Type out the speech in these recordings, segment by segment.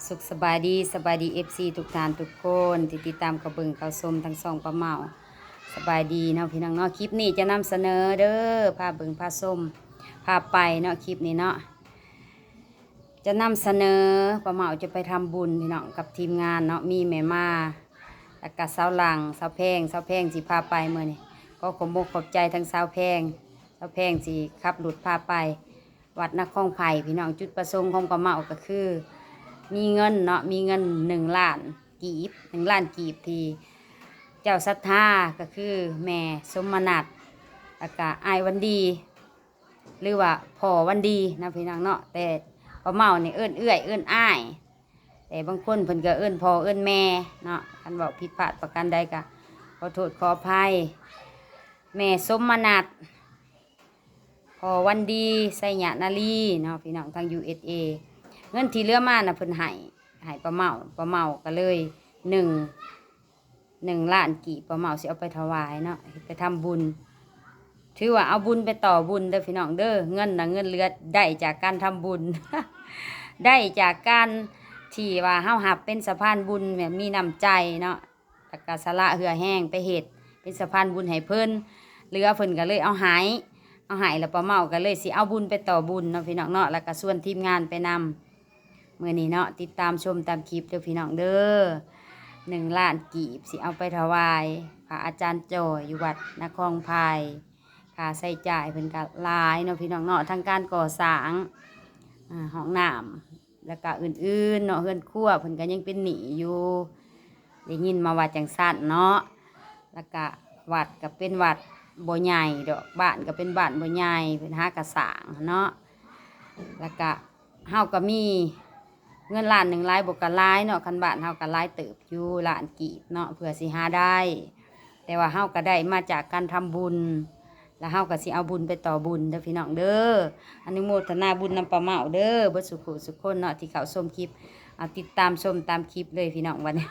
ສຸກສະບາຍດີ ສະບາຍດີ ເອັຟຊີ ທຸກທ່ານທຸກຄົນ ທີ່ຕິດຕາມເຂົ້າເບິ່ງເຂົ້າຊົມທາງຊ່ອງປ້າເມົ້າ. ສະບາຍດີເນາະພີ່ນ້ອງເນາະ, ຄລິບນີ້ຈະນຳສະເໜີເດີ ພາເບິ່ງພາຊົມ ພາໄປເນາະ ຄລິບນີ້ເນາະ. ຈະນຳສະເໜີ ປ້າເມົ້າຈະໄປທຳບຸນພີ່ນ້ອງ ກັບທີມງານເນາະ, ມີແມ່ມາ ແລ້ວກະສາວຫຼັ່ງ ສາວແພງ, ສາວແພງຊິພາໄປມື້ນີ້. ກໍຂອບອົກຂອບໃຈທັງສາວແພງ, ສາວແພງຊິຂັບລົດພາໄປ ວັດນາຄອງໄຜ່ພີ່ນ້ອງ. ຈຸດປະສົງຂອງປ້າເມົ້າກໍຄື ມີເງິນເນາະ ມີເງິນໜຶ່ງລ້ານກີບ ໜຶ່ງລ້ານກີບ ທີ່ເຈົ້າສັດທາກໍຄືແມ່ສົມມະນັດ ແລ້ວກະອ້າຍວັນດີ ຫຼືວ່າພໍ່ວັນດີເນາະພີ່ນ້ອງເນາະ. ແຕ່ປ້າເມົ້ານີ້ເອີ້ນເອື້ອຍເອີ້ນອ້າຍ, ແຕ່ບາງຄົນເພິ່ນກໍເອີ້ນພໍ່ເອີ້ນແມ່ເນາະ. ຄັນເວົ້າຜິດພາດປະການໃດກໍຂໍໂທດຂໍອະໄພ. ແມ່ສົມມະນັດ ພໍ່ວັນດີ ໄຊຍະນາລີເນາະ ພີ່ນ້ອງ ທາງ ຢູເອສເອ. ເງິນທີ່ເຫຼືອມານະ ເພິ່ນໃຫ້ ໃຫ້ປ້າເມົ້າ, ປ້າເມົ້າກໍເລີຍ ໜຶ່ງ ໜຶ່ງລ້ານກີບ ປ້າເມົ້າຊິເອົາໄປຖວາຍເນາະ ເຮັດໄປທຳບຸນ. ຖືວ່າເອົາບຸນໄປຕໍ່ບຸນເດີພີ່ນ້ອງເດີ. ເງິນນະ ເງິນເຫຼືອໄດ້ຈາກການທຳບຸນ ໄດ້ຈາກການທີ່ວ່າເຮົາຮັບເປັນສະພານບຸນ ແບບມີນ້ຳໃຈເນາະ. ແລ້ວກະສະຫຼະເຫື່ອແຮງໄປເຮັດເປັນສະພານບຸນໃຫ້ເພິ່ນ, ເຫຼືອເພິ່ນກໍເລີຍເອົາໃຫ້, ເອົາໃຫ້ແລ້ວປ້າເມົ້າກໍເລີຍຊິເອົາບຸນໄປຕໍ່ບຸນເນາະພີ່ນ້ອງເນາະ, ແລ້ວກະຊວນທີມງານໄປນຳ. ມື້ນີ້ເນາະ ຕິດຕາມຊົມຕາມຄລິບເດີພີ່ນ້ອງເດີ. ໜຶ່ງລ້ານກີບ ຊິເອົາໄປຖວາຍພະອາຈານຈ່ອຍຢູ່ວັດນາຄອງໄຜ່. ຄ່າໃຊ້ຈ່າຍເພິ່ນກະຫຼາຍເນາະພີ່ນ້ອງເນາະ, ທັງການກໍ່ສ້າງ ອາ ຫ້ອງນ້ຳ ແລ້ວກະອື່ນໆເນາະ, ເຮືອນຄົວເພິ່ນກໍຍັງເປັນໜີ້ຢູ່ ໄດ້ຍິນມາວ່າຈັ່ງຊັ້ນເນາະ. ແລ້ວກະວັດກໍເປັນວັດບໍ່ໃຫຍ່ດອກ, ບ້ານກໍເປັນບ້ານບໍ່ໃຫຍ່ ເພິ່ນຫາກະສ້າງເນາະ. ແລ້ວກະເຮົາກໍມີເງິນລ້ານໜຶ່ງຫຼາຍບໍ່ກໍຫຼາຍເນາະ, ຄັນບ້ານເຮົາກໍຫຼາຍເຕີບຢູ່ ລ້ານກີບເນາະ ເພື່ອຊິຫາໄດ້. ແຕ່ວ່າເຮົາກໍໄດ້ມາຈາກການທຳບຸນ ແລ້ວເຮົາກໍຊິເອົາບຸນໄປຕໍ່ບຸນເດີພີ່ນ້ອງເດີ. ອະນຸໂມທະນາບຸນນຳປ້າເມົ້າເດີ ເບິດສູ່ຜູ້ສູ່ຄົນເນາະ ທີ່ເຂົ້າຊົມຄລິບ. ເອົາ ຕິດຕາມຊົມຕາມຄລິບເລີຍພີ່ນ້ອງ ບັດນີ້.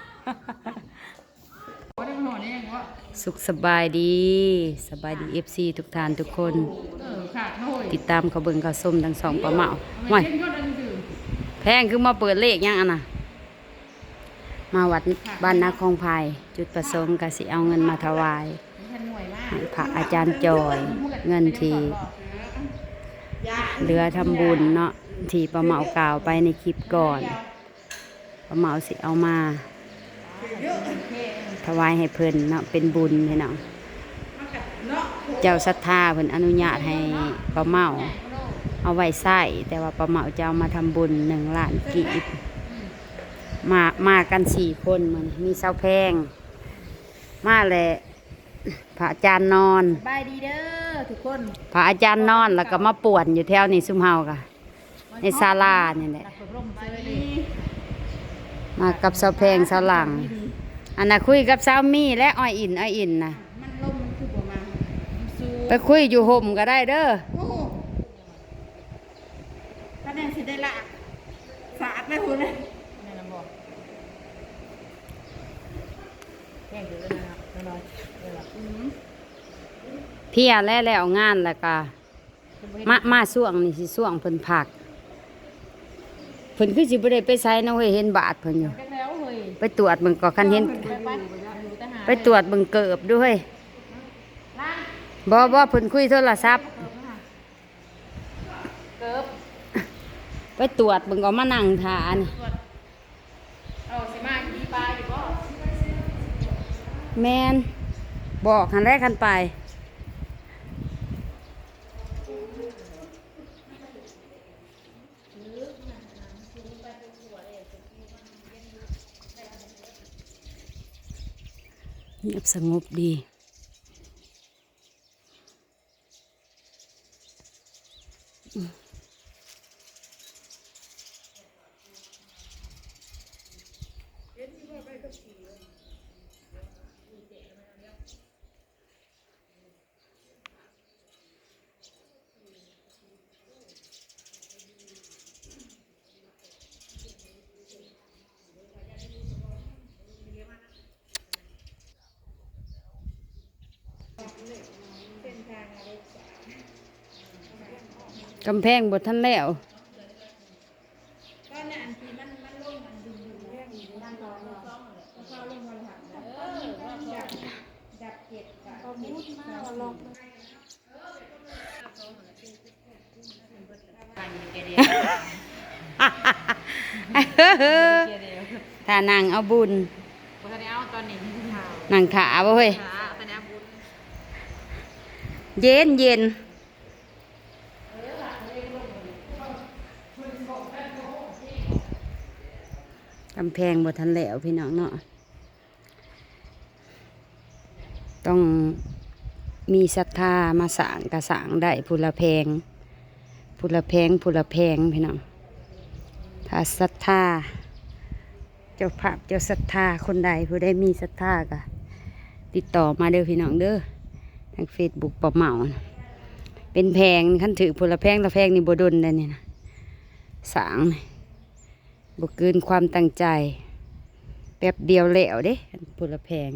ສຸກສະບາຍດີ ສະບາຍດີ ເອັຟຊີ ທຸກທ່ານທຸກຄົນ ຕິດຕາມເຂົ້າເບິ່ງເຂົ້າຊົມທາງຊ່ອງປ້າເມົ້າ. ຫ້ວຍ ແພງຄືມາເປີດເລກຫຍັງອັນນະ? ມາວັດບ້ານນາຄອງໄຜ່ ຈຸດປະສົງກະຊິເອົາເງິນມາຖວາຍໃຫ້ພະອາຈານຈ່ອຍ, ເງິນທີ່ເຫຼືອທຳບຸນເນາະ ທີ່ປ້າເມົ້າກ່າວໄປໃນຄລິບກ່ອນ, ປ້າເມົ້າຊິເອົາມາຖວາຍໃຫ້ເພິ່ນເນາະ ເປັນບຸນພີ່ນ້ອງ. ເຈົ້າສັດທາເພິ່ນອະນຸຍາດໃຫ້ປ້າເມົ້າເອົາໄວ້ໃຊ້, ແຕ່ວ່າປ້າເມົ້າຈະເອົາມາທຳບຸນ ໜຶ່ງລ້ານກີບ. ມາ ມາກັນສີ່ຄົນມື້ນີ້ ມີສາວແພງ ມາແລ້ວ ພະອາຈານນອນ ສະບາຍດີເດີທຸກຄົນ. ພະອາຈານນອນ ແລ້ວກໍມາປ່ວນຢູ່ແຖວນີ້ ຊຸມເຮົາກະໃນສາລານີ້ແຫຼະ. ມາກັບສາວແພງ ສາວຫຼັ່ງ ອັນນ່າ ຄຸຍກັບສາວມີ ແລະ ອ້ອຍອິນ ອ້ອຍອິນນະ. ມັນລົມ ມັນຄືບໍ່ມາ ມັນສູງ ໄປຄຸຍຢູ່ຮົ່ມກໍໄດ້ເດີ. ໂອ້ ປານນັ້ນຊິໄດ້ລາກສາດໄປພຸ້ນເລີຍ. ແມ່ນບໍ່? ແພງຢູ່ເດີນະ ນ້ອຍໆ ເອີ ອືມ ເພຍແລ້ວ ແລ້ວງານແລ້ວກະ ມາ ມາຊ່ວງນີ້ຊິຊ່ວງເພິ່ນພັກ. ເພິ່ນຄືຊິບໍ່ໄດ້ໄປໃສເນາະເຮີ້ຍ ເຫັນບາດເພິ່ນຢູ່. ໄປຕວດເບິ່ງກໍ ຄັນເຫັນ ໄປ ໄປ ໄປຕວດເບິ່ງເກີບດູເຮີ້ຍ. ບໍ່ ບໍ່ ເພິ່ນຄຸຍໂທລະສັບ. ເກີບ ໄປຕວດເບິ່ງກໍມານັ່ງຖ້ານີ້. ເອົາ ຊິມາຂີ່ປາຢູ່ບໍ່? ແມ່ນ ບອກຫັ້ນແຫຼະ ຄັນໄປ. ງຽບສະຫງົບດີ. ກຳແພງບໍ່ທັນແລ້ວ. ອັນທີ່ມັນ ມັນລົງອັນດຶງໆ ແລ້ວມັນກໍ ເອີ ດັບເຈັບກໍ ຖ້ານັ່ງເອົາບຸນ ບໍ່ທັນໄດ້ເອົາຕອນນີ້ ນັ່ງຖ້າບໍ່ເຮີ້ຍ ຖ້າ ຖ້ານັ່ງບຸນ ເຢັນໆ ກຳແພງບໍ່ທັນແລ້ວພີ່ນ້ອງເນາະ. ຕ້ອງມີສັດທາມາສ້າງ ກະສ້າງໄດ້ ຜູ້ລະແຜງ ຜູ້ລະແຜງ ຜູ້ລະແຜງ ພີ່ນ້ອງ. ຖ້າສັດທາ ເຈົ້າພາບເຈົ້າສັດທາຄົນໃດ ຜູ້ໃດມີສັດທາກະຕິດຕໍ່ມາເດີພີ່ນ້ອງເດີ ທາງເຟສບຸກປ້າເມົາ ເປັນແຜງ ຄັນຖືກຜູ້ລະແຜງລະແຜງນີ້ບໍ່ດົນໃດນີ້ນະ ສ້າງ ບໍ່ເກີນຄວາມຕັ້ງໃຈ ແປັບດຽວແລ້ວເດ້ ພຸ້ນລະແຜງ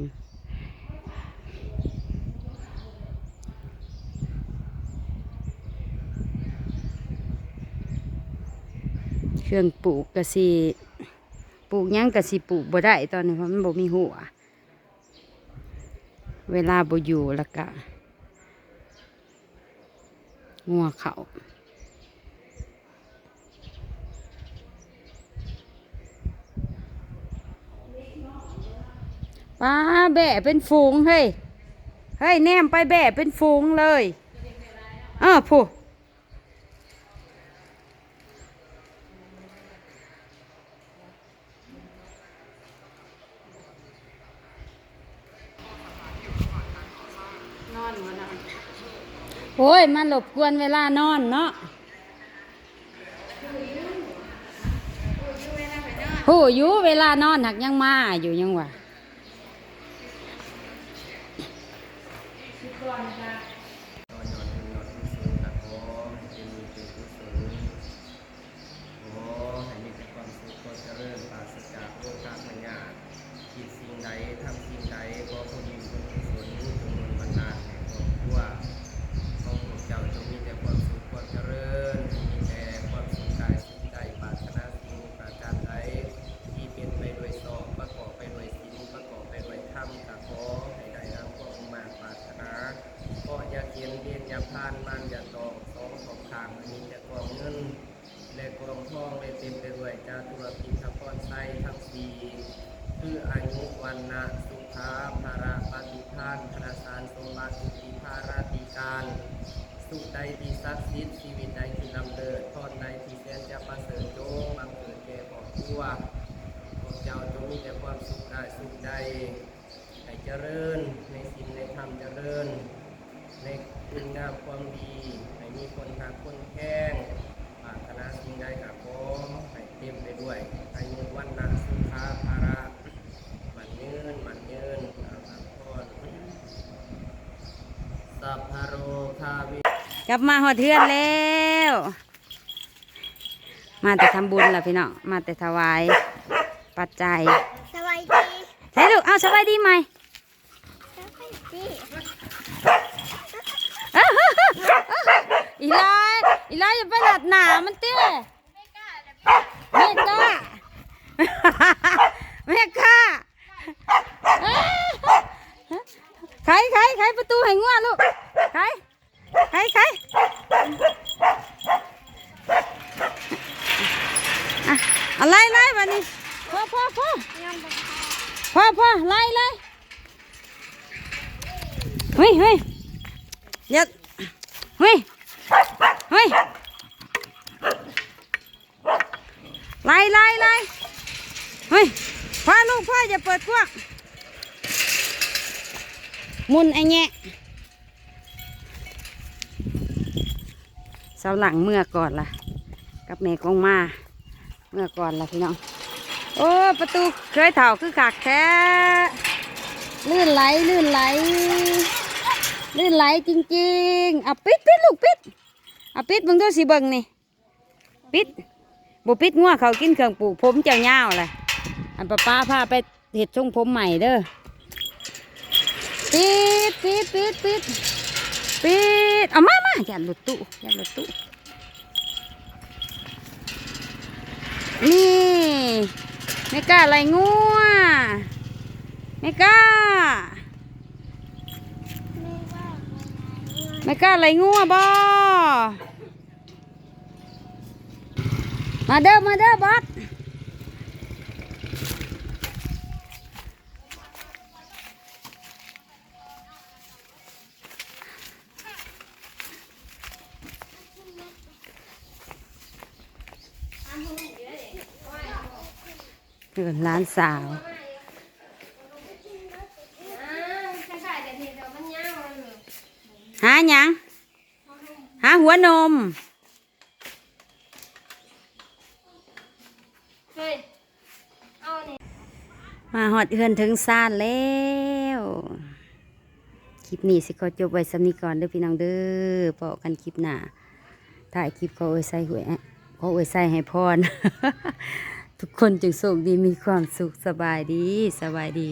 ເຄື່ອງປູກກະຊິ ປູກຫຍັງກະຊິປູກບໍ່ໄດ້ຕອນນີ້ ເພາະມັນບໍ່ມີຮົ້ວ. ເວລາບໍ່ຢູ່ ແລ້ວກະງົວເຂົ້າ ປ້າ ແບ້ເປັນຝູງເຮີ້ຍ ເຮີ້ຍ ແນມໄປແບ້ເປັນຝູງເລີຍ ເອີ ພຸ້ນ. ໂອ້ຍ ມາລົບກວນເວລານອນເນາະ ຮູ້ຢູ່ເວລານອນ ຫາກຍັງມາຢູ່ ຍັງວ່າ. ຂໍຍ້ອນບຸນຍ້ອນກຸສົນ ຂໍໃຫ້ເປັນບຸນເປັນກຸສົນ ຂໍໃຫ້ມີແຕ່ຄວາມສຸກຄວາມຈະເລີນ ປາສະຈາກໂລຄາພະຍາດ ຄິດສິ່ງໃດ ທຳສິ່ງໃດ ຂໍຜົນບຸນຜົນກຸສົນ ຈົ່ງດົນບັນດານໃຫ້ຄອບຄົວຂອງພວກເຈົ້າ ຈົ່ງມີແຕ່ຄວາມສຸກຄວາມຈະເລີນ ໃຫ້ມີແຕ່ຄວາມສຸກກາຍສຸກໃຈ ປາດຖະໜາສິ່ງປະການໃດທີ່ເປັນໄປດ້ວຍຊອບ ປະກອບໄປດ້ວຍສິນ ປະກອບໄປດ້ວຍທຳ ກໍຂໍໃຫ້ໄດ້ດັ່ງຄວາມມຸ່ງມາດປາດຖະໜາ ເພາະຢາກເຫັນເວນຢ່າຜ່ານ ມານຢ່າຕ້ອງ ສອງຂອບຂ້າງໃຫ້ມີແຕ່ກອງເງິນ ແລະ ກອງທອງ ແລະ ເຕັມໄປດ້ວຍຈາຕຸລະພິກຂະພອນໄຊທັງສີ່ ຄື ອາຍຸ ວັນນະ ສຸຂາ ພະລະ ປະຕິພານ ທະນະສານສົມບັດ ບຸດທິພາລາທິການ ສຸກໃດທີ່ສັກສິດ ຊີວິດໃດທີ່ລ້ຳເລີດ ພອນໃດທີ່ແສນຈະປະເສີດ ຈົ່ງບັງເກີດແກ່ຄອບຄົວຂອງເຈົ້າ ຈົ່ງມີແຕ່ຄວາມສຸກກາຍສຸກໃຈ ໃຫ້ຈະເລີນໃນສິນໃນທຳ ຈະເລີນໃນຄຸນງາມຄວາມດີ ໃຫ້ມີຄົນຮັກຄົນແພງ ປາດຖະໜາສິ່ງໃດກໍຂໍໃຫ້ເຕັມໄປດ້ວຍອາຍຸ ວັນນະ ສຸຂາ ພະລະ ໝັ້ນຍືນ ໝັ້ນຍືນ ອາພອນ ສັບພະໂລຄາວິ ກັບມາຮອດເຮືອນແລ້ວ. ມາແຕ່ທຳບຸນລະພີ່ນ້ອງ ມາແຕ່ຖວາຍປັດໄຈ. ສະບາຍດີ ໃສລູກ? ເອົາ ສະບາຍດີໃໝ່. ສະບາຍດີ. ອີຫຼ້າ ອີຫຼ້າ ຢ່າໄປລັດໜ້າມັນຕິ. ແມ່ກ້າ ແມ່ກ້າ ໄຂ ໄຂ ໄຂປະຕູໃຫ້ງົວລູກ ໄຂ. ໄຂ ໄຂ ອ່ະ ເອົາໄລ່ ໄລ່ບາດນີ້ ພໍ ພໍ ພໍ ພໍ ໄລ່ ໄລ່ ເຮີ້ຍ ເຮີ້ຍ ຢ່າ ເຮີ້ຍ ເຮີ້ຍ. ໄລ່ ໄລ່ ໄລ່ ເຮີ້ຍ ພໍລູກ ພໍ ຢ່າເປີດກວ້າງ ໝຸນໄອ້ແຍະ. ສາວຫຼັງເມືອກ່ອນລະ ກັບແມ່ກອງມາ ເມືອກ່ອນລະພີ່ນ້ອງ. ໂອ້ ປະຕູເຄີຍເຖົ້າຄືຄັກແທ້ ລື່ນໄຫຼ ລື່ນໄຫຼ ລື່ນໄຫຼຈິງໆ. ເອົາ ປິດ ປິດ ລູກ ປິດ ເອົາ ປິດເບິ່ງດູ ຊິເບິ່ງນີ້. ປິດ ບໍ່ປິດ ງົວເຂົາກິນເຄື່ອງປູກ ຜົມເຈົ້າຍາວແຫຼະ. ອັນປ້າ ປ້າພາໄປເຮັດຊົງຜົມໃໝ່ເດີ. ປິດ ປິດ ປິດ ປິດ ປິດ. ເອົາມາ ມາ ຢ້ານລົດຕູ້ ຢ້ານລົດຕູ້. ນີ້ ແມ່ກ້າໄລ່ງົວ ແມ່ກ້າ ແມ່ກ້າໄລ່ງົວບໍ່? ມາເດີ ມາເດີບອດ. ເອີ້ນຫຼານສາວ ຫາຫຍັງ? ຫາຫົວນົມ. ເຮີ້ຍ ເອົານີ້ ມາຮອດເຮືອນເທິງຊານແລ້ວ. ຄລິບນີ້ຊິຂໍຈົບໄວ້ສ່ຳນີ້ກ່ອນເດີພີ່ນ້ອງເດີ ພໍ້ກັນຄລິບໜ້າ. ທ້າຍຄລິບຂໍອວຍໄຊ ຂໍອວຍໄຊໃຫ້ພອນ ທຸກຄົນຈົ່ງໂຊກດີມີຄວາມສຸກ. ສະບາຍດີ ສະບາຍດີ.